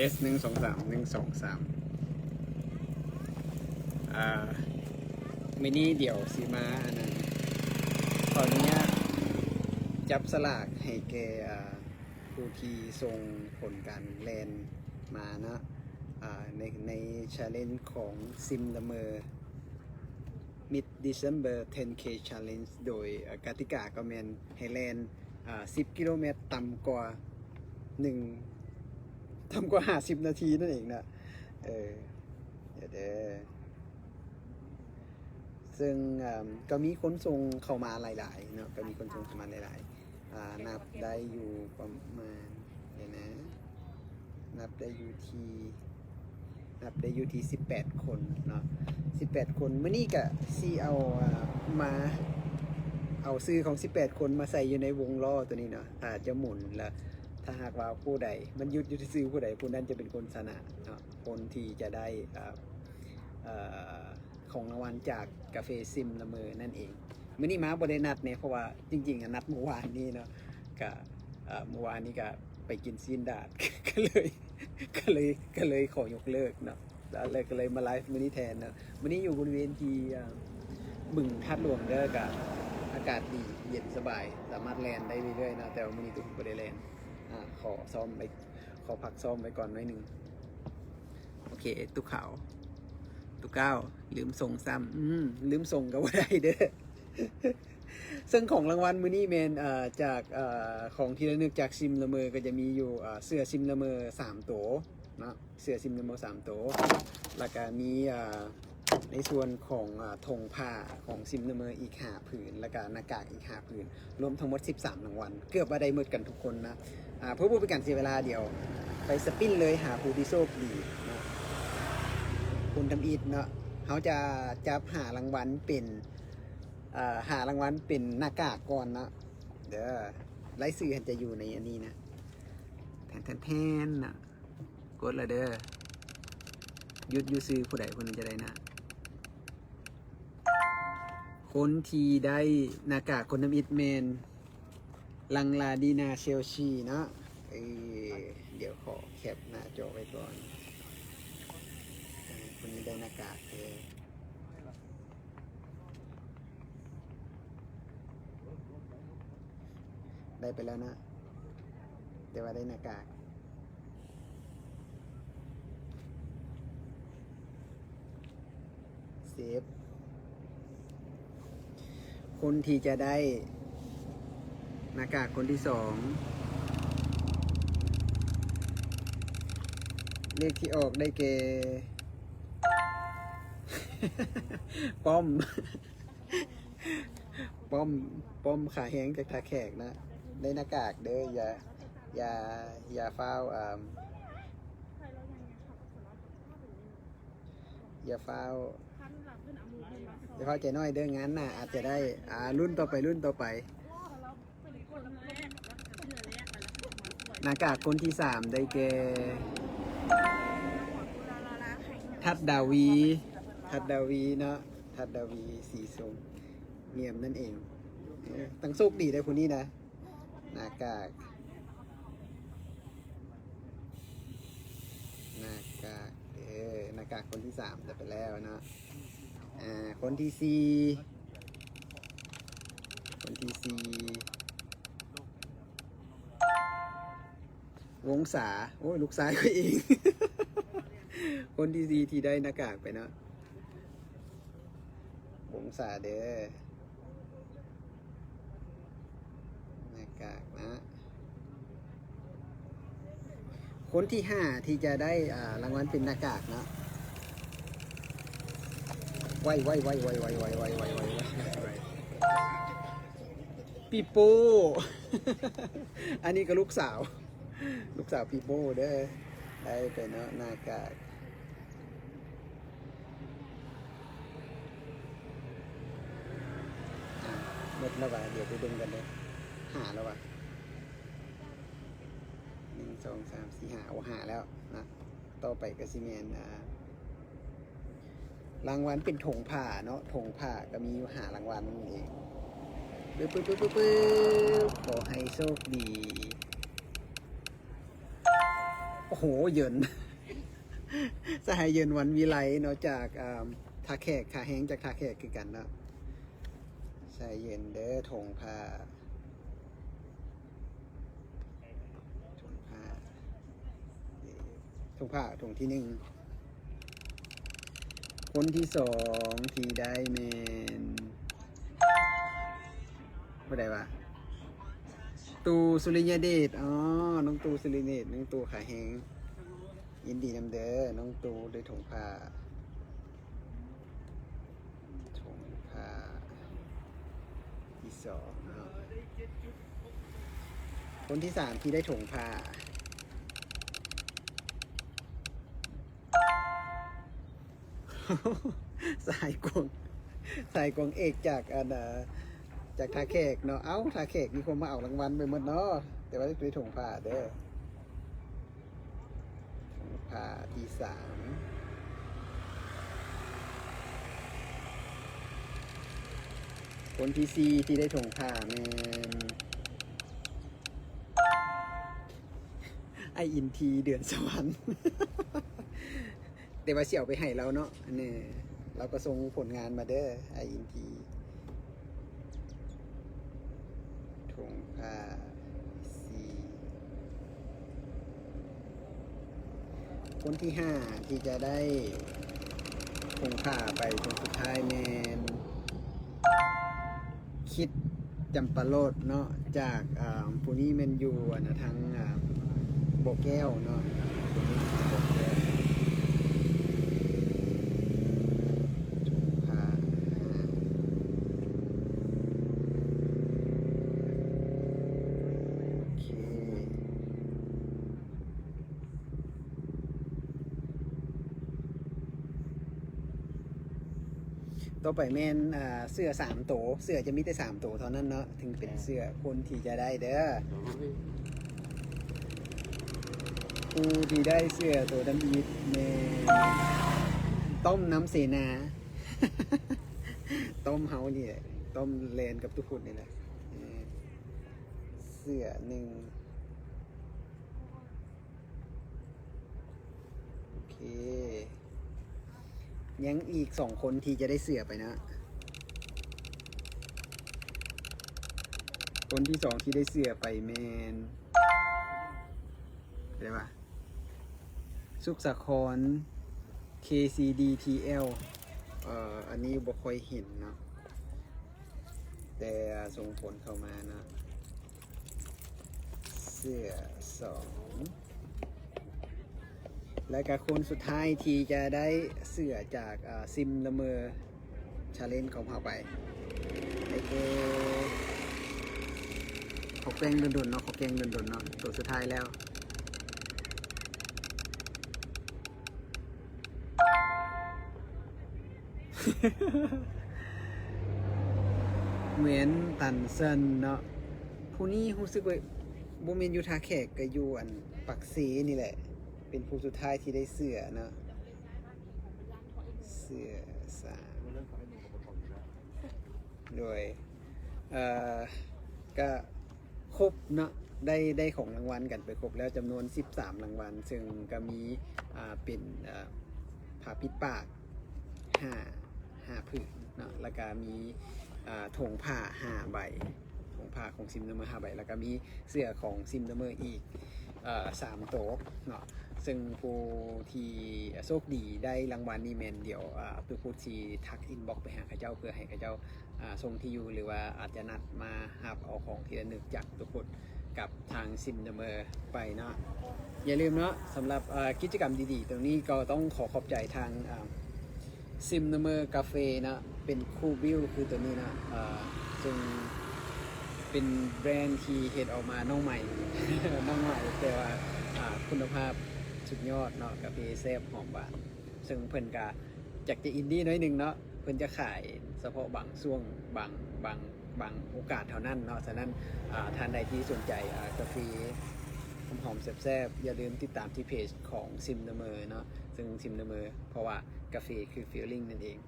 ເທສ ໜຶ່ງ ສອງ ສາມ ໜຶ່ງ ສອງ ສາມ ອ່າ ມື້ນີ້ດຽວຊິມາ ອັນນັ້ນ ຂໍອະນຸຍາດຈັບສະຫຼາກໃຫ້ແກ່ ອ່າ ຜູ້ທີ່ສົ່ງຜົນການແລ່ນມາເນາະ ອ່າ ໃນ ໃນ challenge ຂອງ Sim La Mer Mid December ten K Challenge ໂດຍ ເອີ ກະຕິກາກໍແມ່ນໃຫ້ແລ່ນ ອ່າ ສິບກິໂລແມັດ ຕ່ຳກວ່າໜຶ່ງ ຕ່ຳກວ່າຫ້າສິບນາທີນັ້ນເອງນະ. ເອີ ດຽວເດີ ເຊິ່ງ ເອີ ກໍມີຄົນສົ່ງເຂົ້າມາຫຼາຍໆເນາະ ກໍມີຄົນສົ່ງເຂົ້າມາຫຼາຍໆ ອ່າ ນັບໄດ້ຢູ່ປະມານ ດຽວນະ ນັບໄດ້ຢູ່ທີ່ ນັບໄດ້ຢູ່ທີ່ສິບແປດຄົນເນາະ ສິບແປດຄົນ. ມື້ນີ້ກະຊິເອົາ ອ່າ ມາ ເອົາຊື່ຂອງສິບແປດຄົນມາໃສ່ຢູ່ໃນວົງລໍ້ໂຕນີ້ເນາະ ຖ້າຈະໝູນລະ ຖ້າຫາກວ່າຜູ້ໃດ ມັນຢຸດຢູ່ຊື່ໆ ຜູ້ໃດ ຜູ້ນັ້ນຈະເປັນຄົນຊະນະເນາະ ຄົນທີ່ຈະໄດ້ ເອີ ເອີ ຂອງລາງວັນຈາກກາເຟ Sim La Mer ນັ້ນເອງ. ມື້ນີ້ມາບໍ່ໄດ້ນັດເນາະ ເພາະວ່າຈິງໆ ອະ ນັດມື້ວານນີ້ເນາະ ກະ ເອີ ມື້ວານນີ້ກະໄປກິນຊີ້ນດາດ ກະເລີຍ ກະເລີຍ ກະເລີຍຂໍຍົກເລີກເນາະ ແລ້ວ ແລ້ວກະເລີຍມາໄລຟ໌ມື້ນີ້ແທນເນາະ. ມື້ນີ້ຢູ່ບໍລິເວນທີ່ ອາ ບຶງທາດຫຼວງເດີ ກະອາກາດດີ ເຢັນສະບາຍ ສາມາດແລ່ນໄດ້ເລື້ອຍໆເນາະ ແຕ່ວ່າມື້ນີ້ຕຸກບໍ່ໄດ້ແລ່ນ ອາ ຂໍຊ້ອມໄວ້ ຂໍພັກຊ້ອມໄວ້ກ່ອນໜ້ອຍໜຶ່ງ. ໂອເຄ ຕຸກຂາວ ຕຸກກ້າວ ລືມສົ່ງຊ້ຳ ອືມ ລືມສົ່ງກໍບໍ່ໄດ້ເດີ. ເຊິ່ງຂອງລາງວັນມື້ນີ້ແມ່ນ ເອີ ຈາກ ເອີ ຂອງທີ່ລະນຶກຈາກ Sim La Mer ກໍຈະມີຢູ່ ເອີ ເສື້ອ Sim La Mer ສາມໂຕເນາະ ເສື້ອ Sim La Mer ສາມໂຕ ແລ້ວກະມີ ເອີ ໃນສ່ວນຂອງ ອາ ຖົງຜ້າຂອງ Sim La Mer ອີກຫ້າຜືນ ແລ້ວກະໜ້າກາກອີກຫ້າຜືນ ລວມທັງໝົດສິບສາມລາງວັນ ເກືອບວ່າໄດ້ໝົດກັນທຸກຄົນນະ. ອາ ເພື່ອບໍ່ເປັນການເສຍເວລາ ດຽວໄປສະປິນເລີຍຫາຜູ້ທີ່ໂຊກດີເນາະ ຄຸນທຳອິດເນາະ. ເຮົາຈະຈັບຫ້າລາງວັນເປັນ ເອີ ຫ້າລາງວັນເປັນໜ້າກາກກ່ອນເນາະ ເດີ ລາຍຊື່ຫັ້ນຈະຢູ່ໃນອັນນີ້ນະ ແທນໆໆ ນະ. ກົດລະເດີ ຢຸດຢູ່ຊື່ຜູ້ໃດຜູ້ນັ້ນຈະໄດ້ນະ. ຄົນທີ່ໄດ້ໜ້າກາກຄົນທຳອິດແມ່ນ ລັງລາດີນາ ເຊລຊີ ເນາະ. ເອີ ດຽວຂໍແຄປໜ້າຈໍໄວ້ກ່ອນ ຄົນນີ້ໄດ້ໜ້າກາກເດີ. ໄດ້ໄປແລ້ວນະ ແຕ່ວ່າໄດ້ໜ້າກາກ ເຊບ. ຄົນທີ່ຈະໄດ້ໜ້າກາກຄົນທີສອງ ເລກທີ່ອອກໄດ້ແກ່ ປ້ອມ ປ້ອມ ປ້ອມຂາແຮງຈາກທ່າແຂກນະ ໄດ້ໜ້າກາກເດີ. ຢ່າ ຢ່າ ຢ່າຟ້າວ ອ່າ ຢ່າຟ້າວ ຢ່າຟ້າວໃຈນ້ອຍເດີ ງານໜ້າອາດຈະໄດ້. ອ່າ ລຸ້ນຕໍ່ໄປ ລຸ້ນຕໍ່ໄປ. ໜ້າກາກຄົນທີສາມໄດ້ແກ່ ທັດດາວີ ທັດດາວີເນາະ ທັດດາວີ ສີຊົງນຽມນັ້ນເອງ. ເອີ ຕັ້ງໂຊກດີໄດ໋ຜູ້ນີ້ນະ. ໜ້າກາກ ໜ້າກາກ ເອີ ໜ້າກາກຄົນທີສາມໄດ້ໄປແລ້ວເນາະ. ອ່າ ຄົນທີສີ່ ຄົນທີສີ່ ວົງສາ ໂອ້ຍ ລູກຊາຍຂ້ອຍເອງ ຄົນທີສີ່ທີ່ໄດ້ໜ້າກາກໄປເນາະ ວົງສາເດີ ໜ້າກາກນະ. ຄົນທີຫ້າທີ່ຈະໄດ້ ອ່າ ລາງວັນເປັນໜ້າກາກເນາະ ໄວໆ ປີໂປ້ ອັນນີ້ກໍລູກສາວ ລູກສາວປີໂປ້ເດີ ໄດ້ໄປເນາະ ໜ້າກາກ. ອ່າ ໝົດແລ້ວຫວາ ດຽວໄປເບິ່ງກັນເດີ ຫ້າແລ້ວຫວາ ໜຶ່ງ ສອງ ສາມ ສີ່ ຫ້າ ໂອ້ ຫ້າແລ້ວນະ. ຕໍ່ໄປກໍຊິແມ່ນ ອ່າ ລາງວັນເປັນຖົງຜ້າເນາະ ຖົງຜ້າກໍມີຢູ່ຫ້າລາງວັນເອງ. ປຶບ ປຶບ ປຶບ ປຶບ ຂໍໃຫ້ໂຊກດີ. ໂອ້ໂຫ โห เยิน สหายเยิน วันวิไลเนาะ จาก อ่า ท่าแขก ค่าแฮงจากท่าแขกคือกันเนาะ สหายเยินเด้อ ถงผ้า ถงผ้า ถงผ้า ถงที่หนึ่ง คนที่สองที่ได้แม่น ผู้ใดวะ ตู่ สุริยเดช อ๋อ น้องตู่ สุริยเดช น้องตู่ ค่าแฮง ยินดีนำเด้อ น้องตู่ ได้ถงผ้า ถงผ้าที่สองเนาะ คนที่สามที่ได้ถงผ้า สหายกวง สหายกวงเอกจาก อัน อ่า จากท่าแขกเนาะ เอ้า ท่าแขกมีคนมาเอารางวัลไปหมดเนาะ แต่ว่าได้ถงผ้าเด้อ ถงผ้าที่สาม คนที่สี่ที่ได้ถงผ้าแม่น อ้ายอินที เดือนสวรรค์ แต่ว่าสิเอาไปให้ลาวเนาะ อันนี้ลาวก็ส่งผลงานมาเด้อ อ้ายอินที ถงผ้าสี่ คนที่ห้าที่จะได้ถงผ้าไปคนสุดท้ายแม่น คิด จำปาโลดเนาะ จาก อ่า ผู้นี้แม่นอยู่ อันน่ะ ทาง อ่า บ่อแก้วเนาะ ผู้นี้บ่อแก้ว อ่า โอเค ต่อไปแม่น ອ່າ ເສື້ອສາມໂຕ ເສື້ອຈະມີແຕ່ສາມໂຕເທົ່ານັ້ນເນາະ ເຖິງເປັນເສື້ອຄົນທີ່ຈະໄດ້ເດີ. ຜູ້ທີ່ໄດ້ເສື້ອໂຕທຳອິດແມ່ນ ຕ້ອມ ນຳເສນາ ຕ້ອມເຮົານີ້ແຫຼະ ຕ້ອມແລ່ນກັບຕຸກຄົນນີ້ແຫຼະ ເອີ ເສື້ອໜຶ່ງ. ໂອເຄ ຍັງອີກສອງຄົນທີ່ຈະໄດ້ເສື້ອໄປນະ. ຄົນທີສອງທີ່ໄດ້ເສື້ອໄປແມ່ນ ໃຜວະ ສຸກສາຄອນ ເຄຊີດີທີແອລ ເອີ ອັນນີ້ບໍ່ຄ່ອຍເຫັນເນາະ ແຕ່ສົ່ງຜົນເຂົ້າມາເນາະ. ເສື້ອສອງ ແລະກະຄົນສຸດທ້າຍທີ່ຈະໄດ້ເສື້ອຈາກ ອ່າ ຊິມລະເມີ Challenge ຂອງເຮົາໄປ ໂອເຄ ຂໍແກວ່ງດົນໆເນາະ ຂໍແກວ່ງດົນໆເນາະ ໂຕສຸດທ້າຍແລ້ວ. ເໝັນຕັນເຊິນເນາະ ຜູ້ນີ້ຮູ້ສຶກວ່າບໍ່ແມ່ນຢູ່ທ່າແຂກ ກໍຢູ່ອັນປາກເຊນີ້ແຫຼະ ເປັນຜູ້ສຸດທ້າຍທີ່ໄດ້ເສື້ອເນາະ ເສື້ອສາມ ໂດຍ ເອີ ກະ ຄົບເນາະ ໄດ້ ໄດ້ຂອງລາງວັນກັນໄປຄົບແລ້ວ ຈຳນວນສິບສາມລາງວັນ ເຊິ່ງກະມີ ອ່າ ເປັນ ອ່າ ຜ້າປິດປາກຫ້າ ຫ້າຜືນເນາະ ແລ້ວກະມີ ອ່າ ຖົງຜ້າຫ້າໃບ ຖົງຜ້າຂອງຊິມເດີເມີຫ້າໃບ ແລ້ວກະມີເສື້ອຂອງຊິມເດີເມີອີກ ເອີ ສາມໂຕເນາະ ເຊິ່ງຜູ້ທີ່ໂຊກດີໄດ້ລາງວັນນີ້ແມ່ນ ດຽວ ອ່າ ຕຸກພຸດຊິທັກອິນບັອກໄປຫາເຂົາເຈົ້າ ເພື່ອໃຫ້ເຂົາເຈົ້າ ອ່າ ສົ່ງທີ່ຢູ່ ຫຼືວ່າອາດຈະນັດມາຮັບເອົາຂອງທີ່ລະນຶກຈາກຕຸກພຸດກັບທາງຊິມເດີເມີໄປເນາະ. ຢ່າລືມເນາະ ສຳລັບ ອ່າ ກິດຈະກຳດີໆຕົງນີ້ ກໍຕ້ອງຂໍຂອບໃຈທາງ ອ່າ ຊິມເດີເມີກາເຟເນາະ ເປັນຄູບິວຄືຕົວນີ້ເນາະ ເຊິ່ງເປັນແບຣນທີ່ເຮັດອອກມານ້ອງໃໝ່ ນ້ອງໃໝ່ ແຕ່ວ່າ ອ່າ ຄຸນນະພາບສຸດຍອດເນາະ ກາເຟແຊບຫອມຫວານ ເຊິ່ງເພິ່ນກະ ຢາກຈະອິນດີໜ້ອຍໜຶ່ງເນາະ ເພິ່ນຈະຂາຍສະເພາະບາງຊ່ວງ ບາງ ບາງ ບາງໂອກາດເທົ່ານັ້ນເນາະ. ສະນັ້ນ ອ່າ ທ່ານໃດທີ່ສົນໃຈ ອ່າ ກາເຟຫອມໆແຊບໆ ຢ່າລືມຕິດຕາມທີ່ເພຈຂອງຊິມເດີເມີເນາະ ເຊິ່ງຊິມເດີເມີ ເພາະວ່າກາເຟຄືຟີລລິ້ງນັ້ນເອງ.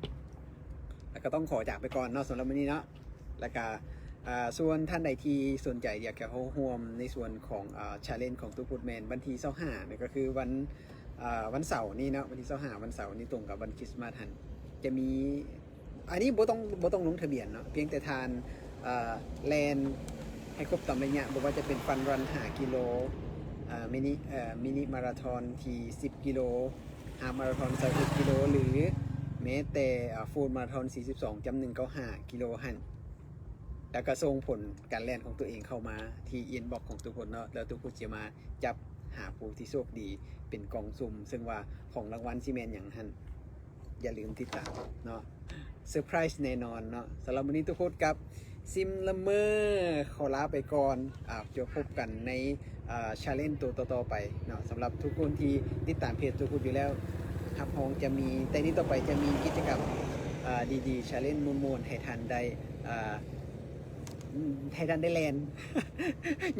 ແລ້ວກໍຕ້ອງຂໍຈາກໄປກ່ອນເນາະ ສຳລັບມື້ນີ້ເນາະ ແລ້ວກໍ ອ່າ ສ່ວນທ່ານໃດທີ່ສົນໃຈຢາກຈະເຂົ້າຮ່ວມໃນສ່ວນຂອງ ອ່າ challenge ຂອງຕູ້ພຸດ ແມ່ນວັນທີຊາວຫ້າ ນີ້ກໍຄືວັນ ອ່າ ວັນເສົານີ້ເນາະ ວັນທີຊາວຫ້າ ວັນເສົານີ້ ຕົງກັບວັນຄຣິສມາສຫັ້ນ ຈະມີ ອັນນີ້ບໍ່ຕ້ອງ ບໍ່ຕ້ອງລົງທະບຽນເນາະ ພຽງແຕ່ທ່ານ ອ່າ ແລ່ນໃຫ້ຄົບຕາມໄລຍະ ບໍ່ວ່າຈະເປັນ fun run ຫ້າກິໂລ ອ່າ mini ເອີ mini marathon ທີ່ສິບກິໂລ half marathon ຊາວເອັດກິໂລ ຫຼື ແມ້ແຕ່ ອ່າ full marathon ສີ່ສິບສອງຈຸດໜຶ່ງເກົ້າຫ້າກິໂລຫັ້ນ ແລ້ວກໍສົ່ງຜົນການແລ່ນຂອງຕົວເອງເຂົ້າມາທີ່ inbox ຂອງຕູ້ພຸດເນາະ ແລ້ວຕູ້ພຸດຈະມາຈັບຫາຜູ້ທີ່ໂຊກດີເປັນກ່ອງສຸ່ມ ເຊິ່ງວ່າຂອງລາງວັນຊິແມ່ນຫຍັງຫັ້ນ ຢ່າລືມຕິດຕາມເນາະ ເຊີໄພຣສ໌ແນ່ນອນເນາະ. ສຳລັບມື້ນີ້ຕູ້ພຸດກັບ Sim Lammer ຂໍລາໄປກ່ອນ ອາດຈະພົບກັນໃນ ອ່າ challenge ໂຕຕໍ່ໆໄປເນາະ. ສຳລັບທຸກຄົນທີ່ຕິດຕາມເພຈຕູ້ພຸດຢູ່ແລ້ວ ຮັບຮອງຈະມີ ແຕ່ນີ້ຕໍ່ໄປຈະມີກິດຈະກຳ ອ່າ ດີໆ challenge ມ່ວນໆ ໃຫ້ທ່ານໄດ້ ອ່າ ໃຫ້ທ່ານໄດ້ແລ່ນ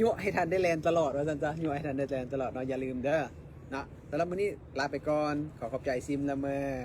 ຍົວະໃຫ້ທ່ານໄດ້ແລ່ນຕະຫຼອດ ວ່າຊັ້ນຊະ ຍົວະໃຫ້ທ່ານໄດ້ແລ່ນຕະຫຼອດເນາະ. ຢ່າລືມເດີເນາະ. ສຳລັບມື້ນີ້ລາໄປກ່ອນ ຂໍຂອບໃຈ Sim Lammer.